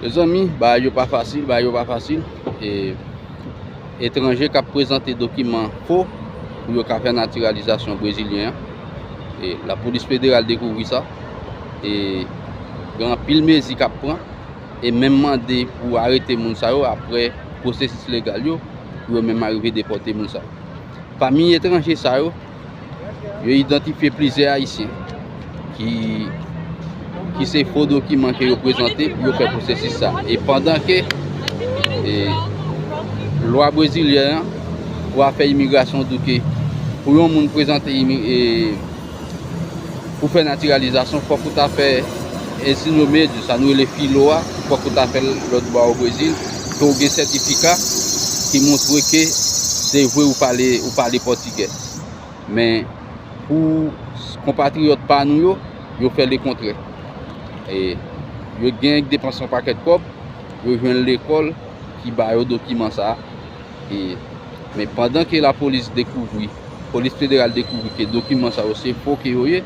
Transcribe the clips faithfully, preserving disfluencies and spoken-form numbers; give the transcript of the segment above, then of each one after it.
Mezanmi, bagay yo pa fasil, bagay yo pa fasil. E etranje k ap prezante dokiman fo pou yo ka fè natiralizasyon brezilyen an. E lapolis federal dekouvri sa. E gen anpil mezi k ap pran. E menm mande pou arete moun sa yo apre pwosesis legal yo, pou yo menm arive depòte moun sa yo. Pami etranje sa yo, yo idantifye plizyè Ayisyen ki, ki se fo dokiman ke yo prezante pou yo fè pwosesis sa. E pandan ke, e, lwa brezilyèn an pou afè imigrasyon di ke pou yon moun prezante imi-, e, pou fè natiralizasyon, fòk ou ta fè ensino medio, sa nou rele filo a, fòk ou ta fè l lòt bò a o Brezil, ke w gen sètifika ki montre ke se vre ou pale, ou pale pòtigè. Men, pou konpatriyòt pa nou yo, yo fè lekontrè. E yo gen depanse yon pakèt kòb, yo jwenn lekòl ki ba yo dokiman sa a. E, men pandan ke lapolis dekouvri, polis federal dekouvri ke dokiman sa yo se fo ke yo ye,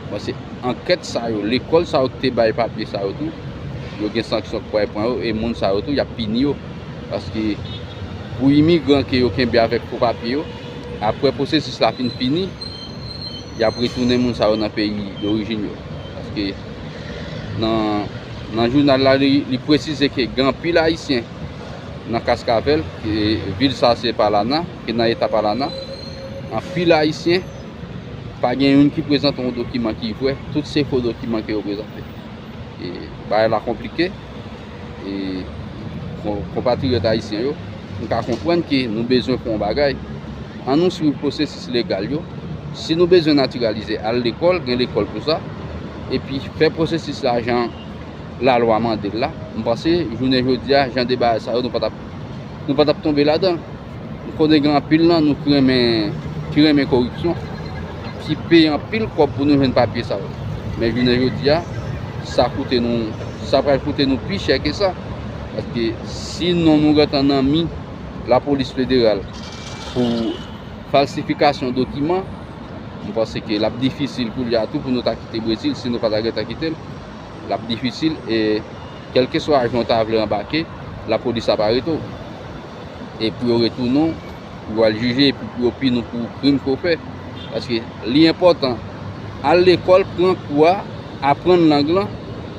bon, se ankèt sa yo, lekòl sa yo ki te bay papye sa yo tou, yo gen sanksyon k pral pran yo, e moun sa yo tou, y ap pini yo. Paske pou imigran ke yo kenbe avèk fo papye yo, apre pwosesis la fin fini, y ap retounen moun sa yo nan peyi dorijin yo. Paske nan, nan jounal la, li, li presize ke gen anpil Ayisyen nan Kaskavèl, ke vil sa se Palana, ke nan eta Palana, anpil Ayisyen, pa gen youn ki prezante yon dokiman ki vrè, tout se fo dokiman ke yo prezante. E bagay la konplike. E kon-, konpatriyòt ayisyen yo, nou ka konprann ke nou bezwen fè yon bagay. An nou swiv pwosesis legal yo. Si nou bezwen natiralize, al lekòl, gen lekòl pou sa. Epi fè pwosesis la jan lalwa mande l la. M panse, jounen jodi a, jan de bagay sa yo, nou pa t ap, nou pa t ap tonbe ladan l. M konnen gen anpil nan nou ki renmen, ki renmen koripsyon, ki peye anpil kòb pou nou jwenn papye sa yo. Men jounen jodi a, sa koute nou, sa pral koute nou pi chè ke sa. Paske si non nou gentan nan mi lapolis federal pou falsifikasyon dokiman, m panse ke l ap difisil koulye a tou pou nou ta kite Brezil si nou pa ta gentan kite l. L ap difisil e kèlkeswa jan w ta vle anbake, lapolis ap arete w. E pou yo retounen w, pou yo al jije, epi pou yo pini w pou krim ke w fè. Paske li enpòtan, al lekòl, pran kou a, aprann lang lan,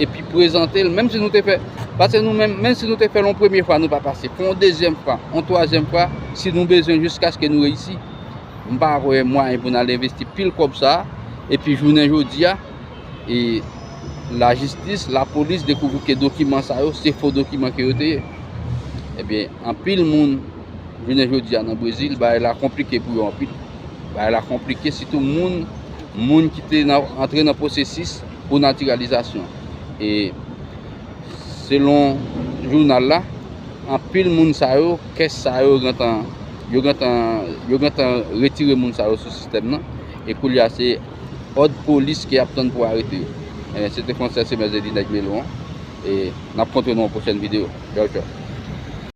epi prezante l, menm si nou te fè, paske nou menm, menm si nou te fè l yon premye fwa, nou pa pase, fè yon dezyèm fwa, yon twazyèm fwa, si nou bezwen jiskaske nou reyisi. M pa wè mwayen pou n al envesti pil kòb sa a, epi jounen jodi a, e lajistis, lapolis dekouvri ke dokiman sa yo, se fo dokiman ke yo te ye. Ebyen, anpil moun, jounen jodi a nan Brezil, bagay la konplike pou yo anpil. Bagay la konplike, sitou moun, moun ki te nan, antre nan pwosesis pou natiralizasyon. E selon jounal la, anpil moun sa yo, kès sa yo gentan, yo gentan, yo gentan retire moun sa yo sou sistèm nan. E koulye a, se òd polis ke y ap tann pou arete yo. E se te Frances Semèz Eli nèg Melon an. E n ap kontre nan yon pwochèn videyo. Tchaw, tchaw.